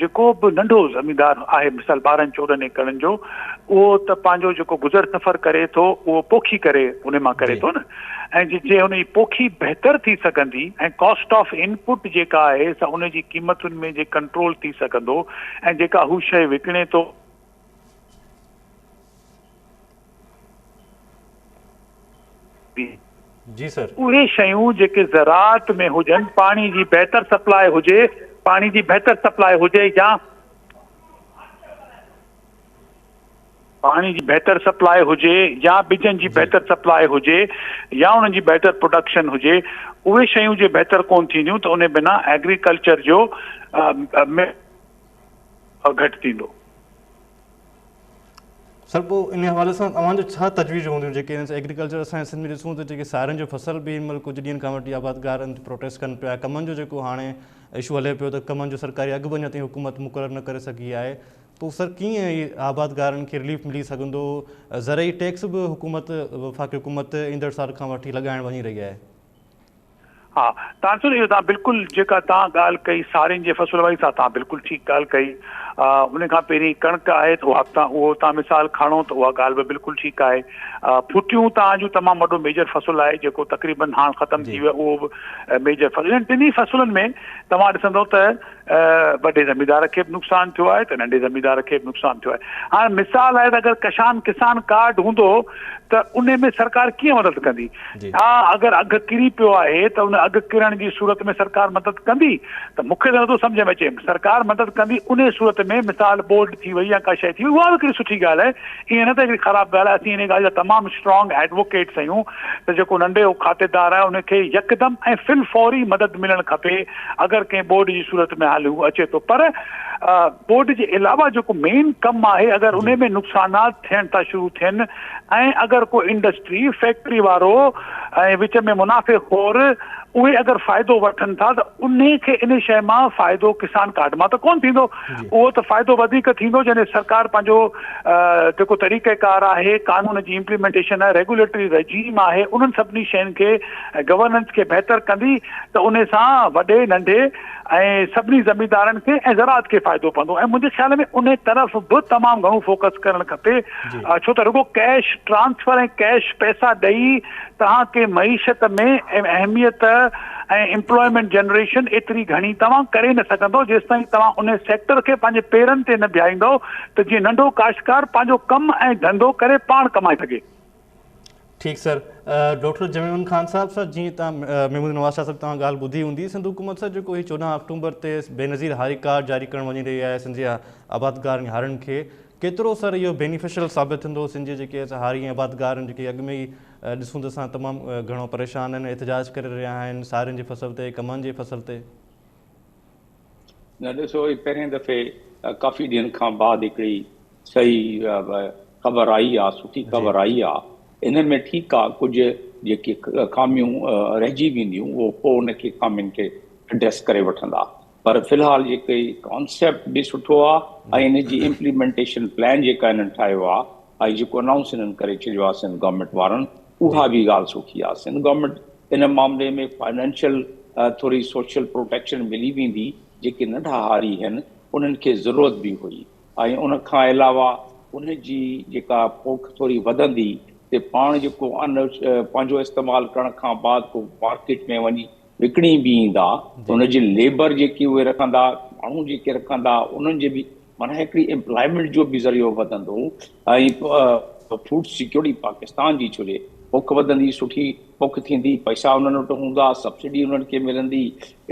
جيڪو به ننڍو زميندار آهي مثال 12 14 ايڪڙن جو اهو ته پنهنجو جيڪو گذر سفر ڪري ٿو اهو پوکي ڪري ان مان ڪري ٿو نه ۽ جي ان جي پوکي بهتر ٿي سگهندي ۽ ڪاسٽ آف انپٽ جيڪا آهي سا ان جي قيمتن ۾ جي ڪنٽرول ٿي سگهندو ۽ جيڪا هو شيء وڪڻي ٿو جي سر. اهي شيون جيڪي زراعت ۾ هجن، پاڻي جي بهتر سپلاء هجي پاڻي جي بهتر سپلاء هجي يا پاڻي جي بهتر سپلاء هجي يا ٻجن جي بهتر سپلاء هجي يا انهن جي بهتر پروڊڪشن هجي اهي شيون جي بهتر ڪون ٿينديون ته ان بنا ايگريڪلچر جو گهٽ ٿيندو. سر پوء ان حوالي سان اوهان جو ڇا تجويزون هونديون جيڪي ايگريڪلچر اسان سنڌ ۾ ڏسون ته جيڪي سارين جو فصل به هن مهل ڪجهه ڏينهن کان وٺي آبادگار پروٽيسٽ ڪن پيا ڪمن جو جيڪو هاڻي اشو هلي پيو ته ڪمن جو سرڪاري اگهه به اڃا تائين حڪومت مقرر نه ڪري سگهي آهي پوء سر ڪيئن هي آبادگارن کي رليف ملي سگهندو؟ زرعي ٽيڪس به حڪومت وفاقي حڪومت ايندڙ سال کان وٺي لڳائڻ وڃي رهي آهي. ها تانسر اهو توهان بلڪل جيڪا توهان ڳالهه ڪئي سارين جي فصل واري سا توهان بلڪل ٺيڪ ڳالهه ڪئي ان کان پهرين ڪڻڪ آهي ته اها به توهان اهو توهان مثال کڻو ته اها ڳالهه به بلڪل ٺيڪ آهي ڦٽيون توهان جون تمام وڏو ميجر فصل آهي جيڪو تقريبن هاڻ ختم ٿي ويو اهو به ميجر فصل انهن ٽنهي فصلن ۾ توهان ڏسندو ته وڏي زميندار کي به نقصان ٿيو آهي ته ننڍي زميندار کي به نقصان ٿيو آهي. هاڻ مثال آهي ته اگر ڪشان ڪسان ڪارڊ هوندو ته انهي ۾ سرڪار ڪيئن مدد ڪندي؟ ڇا اگر اگهه ڪري پيو آهي ته ان اگهه ڪرڻ جي صورت ۾ سرڪار مدد ڪندي؟ ته مون کي ته نٿو سمجهه ۾ اچي. سرڪار مدد ڪندي انهي صورت ۾ مثال ٻوڏ ٿي وئي يا ڪا شيء ٿي وئي اها به هڪڙي سٺي ڳالهه آهي ائين نه ته هڪڙي خراب ڳالهه آهي اسين انهي ڳالهه جا تمام اسٽرانگ ايڊووڪيٽس آهيون ته جيڪو ننڍي کاتيدار آهي ان کي يڪدم ۽ في الفوري مدد ملڻ کپي اگر ڪنهن ٻوڏ جي صورت ۾ حال هو اچي ٿو پر ٻوڏ جي علاوه جيڪو مين ڪم آهي اگر انهي ۾ نقصانات ٿيڻ ٿا شروع ٿين ۽ اگر ڪو انڊسٽري فيڪٽري وارو ۽ وچ ۾ منافعي خور اهي اگر فائدو وٺن ٿا ته انهي کي انهي شيء مان فائدو ڪسان ڪارڊ مان ته ڪونه ٿيندو اهو ته فائدو وڌيڪ ٿيندو جڏهن سرڪار پنهنجو جيڪو طريقه ڪار آهي قانون جي امپليمينٽيشن آهي ريگوليٽري رجيم آهي انهن سڀني شين کي گورننس کي بهتر ڪندي ته انهي سان وڏي ننڍي ۽ سڀني زميندارن کي ۽ زراعت کي فائدو پوندو ۽ منهنجي خيال ۾ انهي طرف به تمام گهڻو فوڪس ڪرڻ کپي ڇو ته رڳو ڪيش ٽرانسفر ۽ ڪيش پئسا ڏئي توهان ڪنهن معيشت ۾ اهميت ۽ ايمپلائمينٽ جنريشن ايتري گهڻي توهان ڪري نه سگهندو جيستائين توهان انهي سيڪٽر کي پنهنجي پيرن تي نه بيهاريندو ته جيئن ننڍو ڪاشتڪار پنهنجو ڪم ۽ ڌنڌو ڪري پاڻ ڪمائي سگهي. ٺيڪ سر ڊاڪٽر جميل خان صاحب سر جيئن توهان محمود نواز شاهه صاحب توهان ڳالهه ٻڌي هوندي سنڌ حڪومت سر جيڪو هي 14 آڪٽومبر تي بينظير هاري ڪارڊ جاري ڪرڻ وڃي رهي آهي سنڌ جي آبادگارن ۽ هارين کي ڪيترو سر اهو بينيفيشل ثابت ٿيندو سنڌ جي جيڪي هاري ۽ آبادگار آهن جيڪي اڳ ۾ ئي ڏسون ته اسان تمام گهڻو پريشان آهن احتجاج ڪري رهيا آهن سارين جي فصل تي ڪمند جي فصل تي. نه ڏسو هي پهرين دفعي ڪافي ڏينهن کان بعد هڪڙي صحيح خبر آئي آ سٺي خبر آئي آ ان ۾ ٺيڪ آ ڪجهه جيڪي خاميون رهجي وينديون اهو پوء ان کي خامين کي ايڊريس ڪري وٺندا پر في الحال جيڪي ڪانسيپٽ به سٺو آ ۽ ان جي امپليمينٽيشن پلان جيڪا انهن ٺاهيو آ ۽ جيڪو انائونس انهن ڪري ڇڏيو آ سنڌ گورنمينٽ وارن اها به ڳالهه سٺي آ سنڌ گورنمينٽ ان معاملي ۾ فائنانشل ٿوري سوشل پروٽيڪشن ملي ويندي جيڪي ننڍا هاري هن انهن کي ضرورت به هئي ۽ ان کان علاوه ان جي جيڪا پوک ٿوري وڌندي ته پاڻ جيڪو ان پنهنجو استعمال ڪرڻ کان بعد ڪو مارڪيٽ ۾ وڃي وڪڻي به ايندا ته ان جي ليبر جيڪي اهي رکندا ماڻهو جيڪي رکندا انهن جي به معنيٰ هڪڙي امپلائمينٽ جو به ذريعو وڌندو ۽ فوڊ سيڪيورٽي پاڪستان جي ڇو جي پوک وڌندي سٺي پوک ٿيندي پئسا انهن وٽ هوندا سبسڊي انهن کي ملندي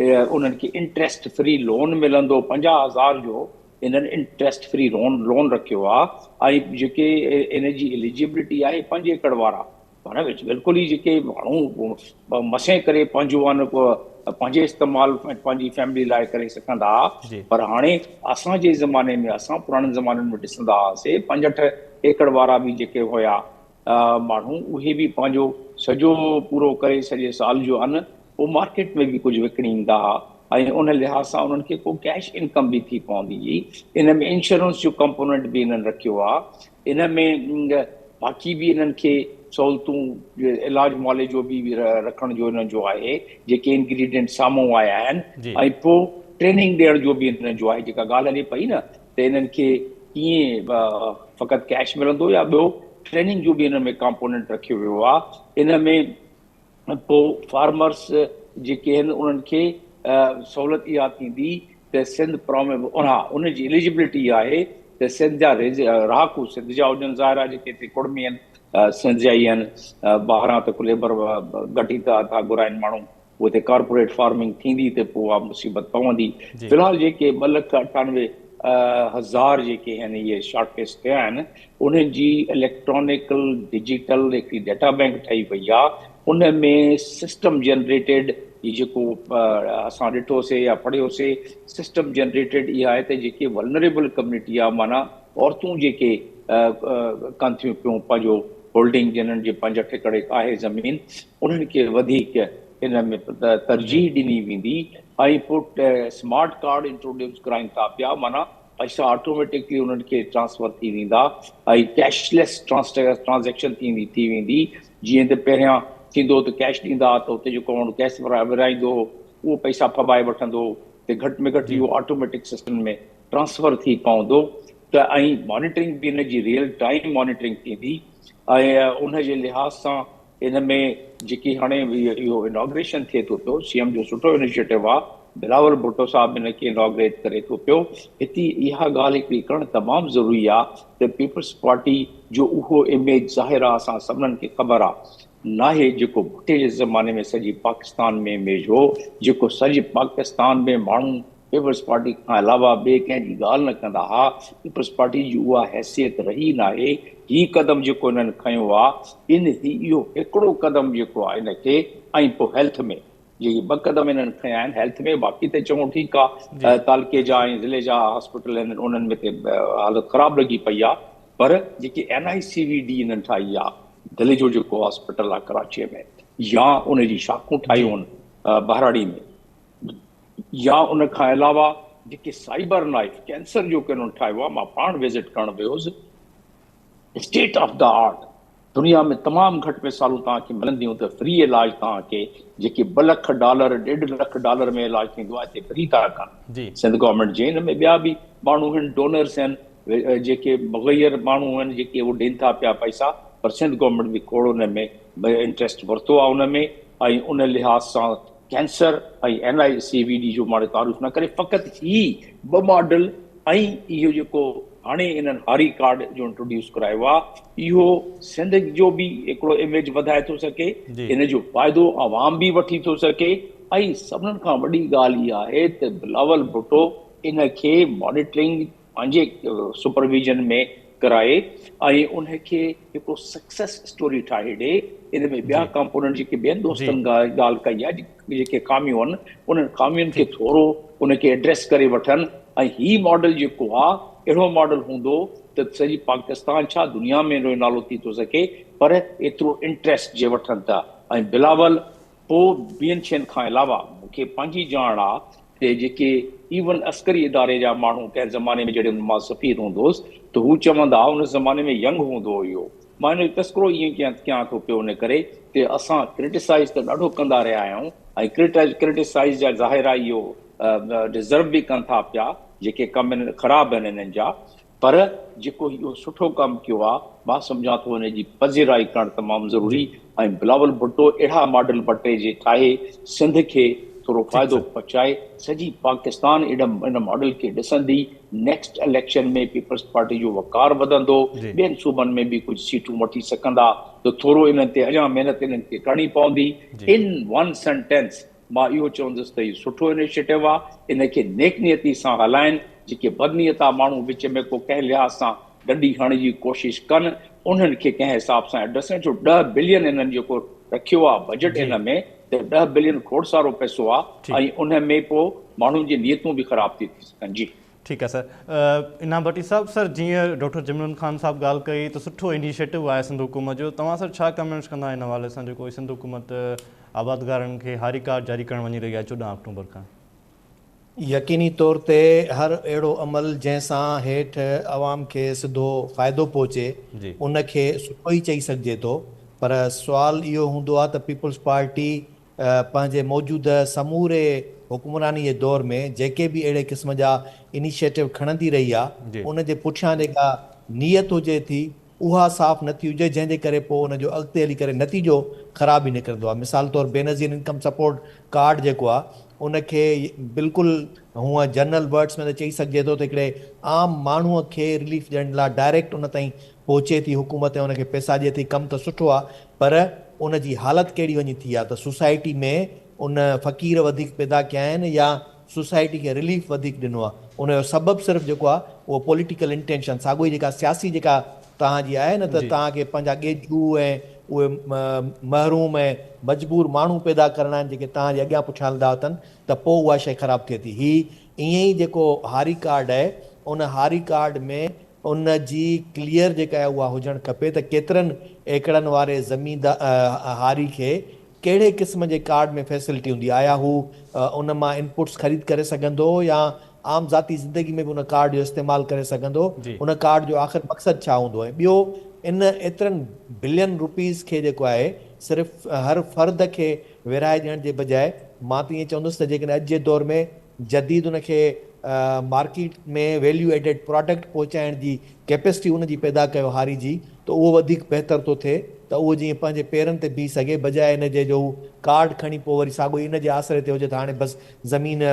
انهن کي انٽريسٽ فري لون ملندو 50,000 جو انهن انٽريسٽ فري لون رکيو آ ۽ جيڪي ان جي اليجبلٽي آهي 5 ايڪڙ وارا معنيٰ وچ بلڪل ئي جيڪي ماڻهو مسين ڪري پنهنجو ان پنهنجي استعمال پنهنجي فيملي لاء ڪري سگهندا پر هاڻي اسان جي زماني ۾ اسان پراڻن زمانن ۾ ڏسندا هئاسي 5 8 ايڪڙ وارا به جيڪي هيا ماڻهو اهي به پنهنجو سڄو پورو ڪري سڄي سال جو ان پوء مارڪيٽ ۾ به ڪجهه وڪڻي ايندا ها ۽ ان لحاظ سان انهن کي ڪو ڪيش انڪم به ٿي پوندي هئي. ان ۾ انشورنس جو ڪمپوننٽ به انهن رکيو آهي. ان ۾ باقي به انهن کي سهولتون علاج معالجي جو به رکڻ جو انهن جو آهي جيڪي انگريڊينٽ سامهون آيا آهن ۽ پوء ٽريننگ ڏيڻ جو به انهن جو آهي جيڪا ڳالهه هلي پئي نه ته انهن کي ڪيئن فقط ڪيش ملندو يا ٻيو ٽريننگ جو به انهن ۾ ڪمپوننٽ رکيو ويو آهي. ان ۾ پوء فارمرس جيڪي آهن انهن کي سهولت اها ٿيندي ته سنڌ ها ان جي اليجبلٽي آهي ته سنڌ جا رهاڪو سنڌ جا هجن ظاهر آهي جيڪي هتي ڪڙمي آهن سنڌ جا ئي آهن ٻاهران ته ليبر گهٽ ئي ٿا گهرائن ماڻهو اتي ڪارپوريٽ فارمنگ ٿيندي ته پوء اها مصيبت پوندي. في الحال جيڪي ٻه لک 98 هزار جيڪي آهن اهي شارٽ لسٽ ٿيا آهن انهن جي اليڪٽرانيڪل ڊجيٽل هڪڙي ڊيٽا بينڪ ٺهي وئي آهي ان ۾ سسٽم جنريٽيڊ هي جيڪو اسان ڏٺوسي يا پڙهيوسي سسٽم جنريٽيڊ اها آهي ته جيڪي ولنريبل ڪميونٽي آهي معنيٰ عورتون جيڪي ڪن ٿيون پيون پنهنجو هولڊنگ جنھن جي پنج اٺ ايڪڙ آهي زمين انهن کي وڌيڪ ان ۾ ترجيح ڏني ويندي ۽ پوء اسمارٽ ڪارڊ انٽروڊيوس ڪرائين ٿا پيا معنيٰ پئسا آٽوميٽڪلي انهن کي ٽرانسفر ٿي ويندا ۽ ڪيش ليس ٽرانزيڪشن ٿيندي ٿي ويندي جيئن ته پهريان ٿيندو هو ته ڪيش ڏيندا ها ته اتي جيڪو ماڻهو ڪيش ورهائيندو هو اهو پئسا ڦٻائي وٺندو هو ته گهٽ ۾ گهٽ اهو آٽوميٽڪ سسٽم ۾ ٽرانسفر ٿي پوندو ته ۽ مانيٽرنگ به ان جي ريئل ٽائيم مانيٽرنگ ٿيندي ۽ ان جي لحاظ سان ان ۾ جيڪي هاڻي اهو اناگريشن ٿئي ٿو پيو سي ايم جو سٺو انيشيٽو آ بلاول ڀٽو صاحب ان کي اناگريٽ ڪري ٿو پيو هتي اها ڳالهه هڪڙي ڪرڻ تمام ضروري آ ته پيپلز پارٽي جو اهو اميج ظاهر آ اسان سڀنن کي خبر آ ناهي جيڪو ڀٽي جي زماني ۾ سڄي پاڪستان ۾ اميج هو جيڪو سڄي پاڪستان ۾ ماڻهو پيپلز پارٽي کان علاوه ٻئي ڪنهن جي ڳالهه نه ڪندا ها، پيپلز پارٽي جي اها حيثيت رهي ناهي، هي قدم جيڪو هنن کنيو آ ان هي اهو هڪڙو قدم جيڪو آ ان کي ۽ پوء هيلٿ ۾ جيڪي ٻه قدم هنن کنيا آهن هيلٿ ۾ باقي ته چڱو ٺيڪ آ تعلقي جا ۽ ضلعي جا هاسپيٽل آهن انهن ۾ ته حالت خراب لڳي پئي آ پر جيڪي اين آء سي وي ڊي هنن ٺاهي آ دل جو جيڪو هاسپيٽل آ ڪراچي ۾ يا ان جي شاخون ٺاهيون آهن ٻهراڙي ۾ يا ان کان علاوه جيڪي سائبر نائف ڪينسر جو ڪنون ٺاهيو آهي مان پاڻ وزٽ ڪرڻ ويو هوس اسٽيٽ آف the art دنيا ۾ تمام گهٽ مثالون توهان کي ملنديون ته فري علاج توهان کي جيڪي 2 لک ڊالر 1.5 لک ڊالر ۾ علاج ٿيندو آهي هتي فري ٿا ڪن سنڌ گورنمينٽ جي ان ۾ ٻيا به ماڻهو آهن ڊونرس آهن جيڪي مغير ماڻهو آهن جيڪي اهو ڏين ٿا پيا پئسا پر سنڌ گورنمينٽ به کوڙ ان ۾ انٽريسٽ ورتو آهي ان ۾ ۽ ان لحاظ سان cancer ۽ N I C V D جو ماڻهو تعارف نه ڪري فقط هي ٻه ماڊل ۽ اهو جيڪو هاڻي انهن هاري ڪارڊ جو انٽروڊيوس ڪرايو آهي اهو سنڌ جو به هڪڙو اميج وڌائي ٿو سگهي ان جو فائدو عوام به وٺي ٿو سگهي ۽ سڀنن کان وڏي ڳالهه اها آهي ته بلاول ڀٽو ان کي مانيٽرنگ پنهنجي سپرويزن ۾ ڪرائي ۽ ان کي هڪڙو سڪسيس اسٽوري ٺاهي ڏي ان ۾ ٻيا ڪمپوننٽ جيڪي ٻين دوستن ڳالهه ڪئي آهي جيڪي خاميون آهن انهن خامين کي ٿورو ان کي ايڊريس ڪري وٺن ۽ هي ماڊل جيڪو آهي اهڙو ماڊل هوندو ته سڄي پاڪستان ڇا دنيا ۾ ان جو نالو ٿي ٿو سگهي پر ايترو انٽريسٽ جي وٺن ٿا ۽ بلاول پوء ٻين شين کان علاوه مون کي پنهنجي ڄاڻ آ ته جيڪي ايون عسڪري اداري جا ماڻهو ڪنهن زماني ۾ جڏهن مان سفير هوندو هوس ته هو چوندا ها ان زماني ۾ ينگ هوندو هو اهو مان ان جو تذڪرو ائين ڪيان ٿو پيو ان ڪري ته اسان ڪرٽيسائيز ته ڏاڍو ڪندا رهيا آهيون ۽ ڪرٽيسائيز جا ظاهر آ اهو ڊزرو به ڪن ٿا پيا جيڪي ڪم خراب آهن انهن جا پر جيڪو اهو سٺو ڪم ڪيو آ مان سمجهان ٿو ان جي پذيرائي ڪرڻ تمام ضروري ۽ بلاول ڀٽو اهڙا ماڊل ٻه ٽي جي ٺاهي سنڌ کي ٿورو فائدو پهچائي سڄي پاڪستان ان ماڊل کي ڏسندي نيڪسٽ اليڪشن ۾ پيپلز پارٽي جو وقار وڌندو ٻين صوبن ۾ به ڪجهه سيٽون وٺي سگهندا ته ٿورو انهن تي اڃا محنت انهن کي ڪرڻي پوندي ان ون سينٽينس مان اهو چوندس ته هي سٺو انيشيٽو آ، ان کي نيڪ نيتي سان هلائين، جيڪي بدنيتا ماڻهو وچ ۾ ڪو ڪنهن لحاظ سان ڏنڊي هڻڻ جي ڪوشش ڪن، انهن کي ڪنهن حساب سان ايڊريس ڪن، ڇو ڏهه بلين انهن جيڪو رکيو آ بجيٽ ان ۾ ته ڏهه بلين کوڙ سارو پئسو آ ۽ ان ۾ پو ماڻهن جي نيتون به خراب ٿي ٿي سگهن. جي. ٺيڪ آ سر. انعام ڀٽي صاحب سر جيئن ڊاڪٽر جملن خان صاحب ڳالهه ڪئي ته سٺو انيشيٽو آهي سنڌ حڪومت جو توهان سر ڇا ڪمينٽس ڪندا ان حوالي سان جيڪو سنڌ حڪومت آبادگارن کي هاري ڪارڊ جاري ڪرڻ وڃي رهي آهي 14 آڪٽوبر کان. يقيني طور تي هر اهڙو عمل جنهن سان هيٺ عوام کي سڌو فائدو پهچي ان کي سٺو ئي چئي سگهجي ٿو پر سوال اهو هوندو آهي ته پيپلز پارٽي پنهنجي موجوده سموري حڪمراني جي دور ۾ جيڪي به اهڙي قسم جا انيشيٽو کڻندي رهي آهي ان جي پٺيان جيڪا نيت هجي ٿي اها صاف نه ٿي هجي جنهن جي ڪري پوء ان جو اڳتي هلي ڪري نتيجو خراب ئي نڪرندو آهي مثال طور بينظير انڪم سپورٽ ڪارڊ جيڪو آهي ان کي بلڪل هونء جنرل ورڊس ۾ ته چئي سگهجي ٿو ته هڪڙي عام ماڻهوء کي رليف ڏيڻ لاء ڊائريڪٽ ان تائين پهچي ٿي حڪومت ۽ ان کي پئسا ڏئي ٿي ڪم ته سٺو آهي پر ان جي حالت ڪهڙي وڃي ٿي آهي ته سوسائٽي ۾ ان فقير وڌيڪ پيدا ڪيا آهن يا سوسائٽي کي رليف وڌيڪ ڏنو آهي ان جو سبب صرف جيڪو آهي اهو پوليٽيڪل انٽينشن ساڳو ئي جيڪا سياسي جيڪا توهان جي آهي نه ته توهان کي پنهنجا ڳيجهو ۽ اهي محروم ۽ مجبور ماڻهو پيدا ڪرڻا آهن جيڪي توهان جي اڳيان پٺيان هلندا وتن ته پوء اها شيء خراب ٿئي ٿي هي ائين ئي جيڪو هاري ڪارڊ آهي ان هاري ڪارڊ ۾ ان جي ڪليئر جيڪا آهي اها هجڻ کپي ته ڪيترن ايڪڙن واري زميندار هاري کي ڪهڙي قسم جي ڪارڊ ۾ فيسلٽي هوندي آيا هو ان مان انپٽس خريد ڪري سگهندو يا عام ذاتي زندگي ۾ به ان ڪارڊ جو استعمال ڪري سگهندو ان ڪارڊ جو آخر مقصد ڇا هوندو ۽ ٻيو ان ايترن بلين روپيز کي جيڪو آهي صرف هر فرد کي ورهائي ڏيڻ جي بجاء مان ته ائين چوندس ته جيڪڏهن اڄ جي دور ۾ جديد ان کي مارڪيٽ ۾ ويليو ايڊيڊ پراڊڪٽ پهچائڻ جي ڪيپيسٽي ان جي پيدا ڪيو هاري جي ته اهو وڌيڪ بهتر ٿو ٿئي ته اهو جيئن پنهنجي پيرن تي بيهي سگهي بجاء ان جي جو هو ڪارڊ کڻي پوء وري ساڳو ئي ان جي آسري تي هجي ته هاڻي بس زمين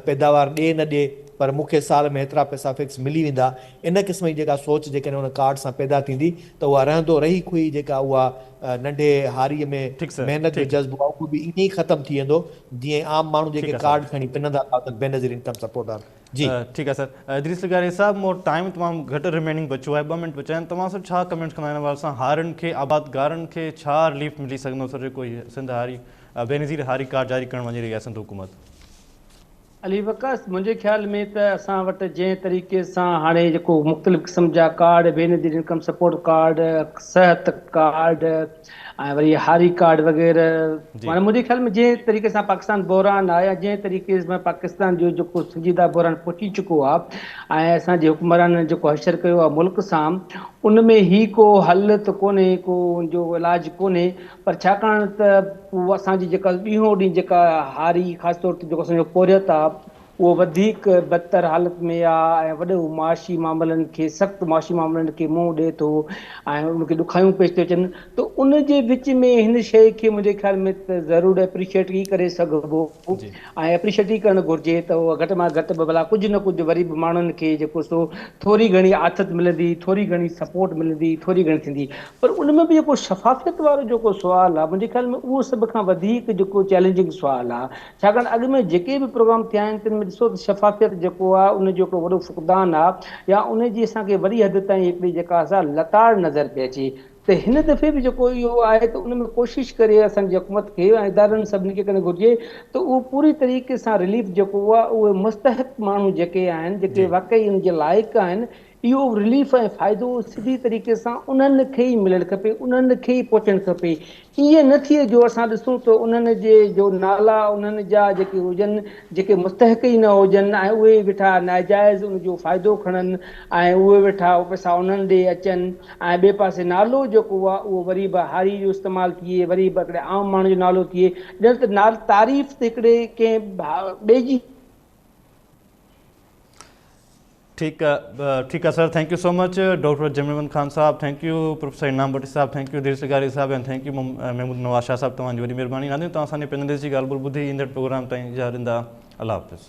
پيداوار ڏي نه ڏي پر مون کي سال ۾ هيترا پئسا فڪس ملي ويندا ان قسم جي جيڪا سوچ جيڪڏهن ان ڪارڊ سان پيدا ٿيندي ته اها رهندو رهي کوهي جيڪا اها ننڍي هاري ۾ محنت جو جذبو آهي اهو به ائين ئي ختم ٿي ويندو جيئن عام ماڻهو جيڪي ڪارڊ کڻي پنندا ٿا اٿن بينظير انڪم سپورٽ وارا جي. ٺيڪ آهي سر ادريس لغاري صاحب مون وٽ ٽائيم تمام گهٽ ريميننگ بچيو آهي ٻه منٽ بچيا آهن توهان سر ڇا ڪمينٽس ڪندا ان حوالي سان هارين کي آبادگارن کي ڇا رليف ملي سگهندو سر جيڪو هي سنڌ هاري بينظير هاري ڪارڊ جاري ڪرڻ وڃي رهي آهي سنڌ حڪومت. علي وقاص منهنجي خيال ۾ ته اسان وٽ جنهن طريقي سان هاڻي جيڪو مختلف قسم جا card Benazir income support card Sehat card ۽ وري هاري ڪارڊ وغيره معنيٰ منهنجي خيال ۾ جنهن طريقي سان پاڪستان بحران آهي يا جنهن طريقي سان پاڪستان جو جيڪو سنجيده بحران پهچي چڪو آهي ۽ اسان جي حڪمرانن جيڪو حشر ڪيو آهي ملڪ سان ان ۾ هي ڪو حل ته ڪونهي ڪو ان جو علاج ڪونهي پر ڇاڪاڻ ته اسان جي جيڪا ڏينهون ڏينهن جيڪا هاري خاص طور تي جيڪو اسان جو پورهيت آهي اهو وڌيڪ بدتر حالت ۾ آ ۽ وڏو معاشي معاملن کي سخت معاشي معاملن کي منهن ڏئي ٿو ۽ ان کي ڏکايون پيش ٿيون اچن ته ان جي وچ ۾ هن شيء کي منهنجي خيال ۾ ته ضرور اپريشيئيٽ ئي ڪري سگهبو ۽ اپريشيئيٽ ئي ڪرڻ گهرجي ته اهو گهٽ مان گهٽ به ڀلا ڪجهه نه ڪجهه وري به ماڻهن کي جيڪو سو ٿوري گهڻي آٿت ملندي ٿوري گهڻي سپورٽ ملندي ٿوري گهڻي ٿيندي پر ان ۾ به جيڪو شفافيت وارو جيڪو سوال آ منهنجي خيال ۾ اهو سڀ کان وڌيڪ جيڪو چئلينجنگ سوال آ ڇاڪاڻ اڳ ۾ جيڪي به پروگرام ٿيا آهن تن ۾ ڏسو ته شفافيت جيڪو آهي ان جو هڪڙو وڏو فقدان آهي يا ان جي اسان کي وڏي حد تائين هڪڙي جيڪا سا لتاڙ نظر پئي اچي ته هن دفعي به جيڪو اهو آهي ته ان ۾ ڪوشش ڪري اسان جي حڪومت کي ۽ ادارن سڀني کي ڪرڻ گهرجي ته اهو پوري طريقي سان رليف جيڪو آهي اهي مستحق ماڻهو جيڪي آهن جيڪي واقعي ان جي لائق آهن اهو رليف ۽ فائدو سڌي طريقي سان انهن کي ئي ملڻ کپي، انهن کي ئي پهچڻ کپي. ائين نه ٿئي جو اسان ڏسون ته انهن جي جو نالا انهن جا جيڪي هجن، جيڪي مستحق ئي نه هجن ۽ اهي ويٺا ناجائز ان جو فائدو کڻن ۽ اهي ويٺا پئسا انهن ڏي اچن ۽ ٻئي پاسي نالو جيڪو آهي اهو وري به هاري جو استعمال ٿئي، وري به هڪڙي عام ماڻهو جو نالو ٿئي، ڄڻ ته تعريف ته هڪڙي ڪنهن ٻئي جي. ٺيڪ ٺيڪ آ sir thank you so much doctor Jamil Muhammad Khan صاحب thank you professor Inam Bhatti صاحب thank you Idrees لغاري صاحب ۽ thank you Mahmood Nawaz Shah صاحب توهان جي وڏي مهرباني ناظرين توهان اسان جي پينلسٽ جي ڳالهه ٻولهه ٻڌي ايندڙ پروگرام تائين اجازت ڏيندا الله حافظ.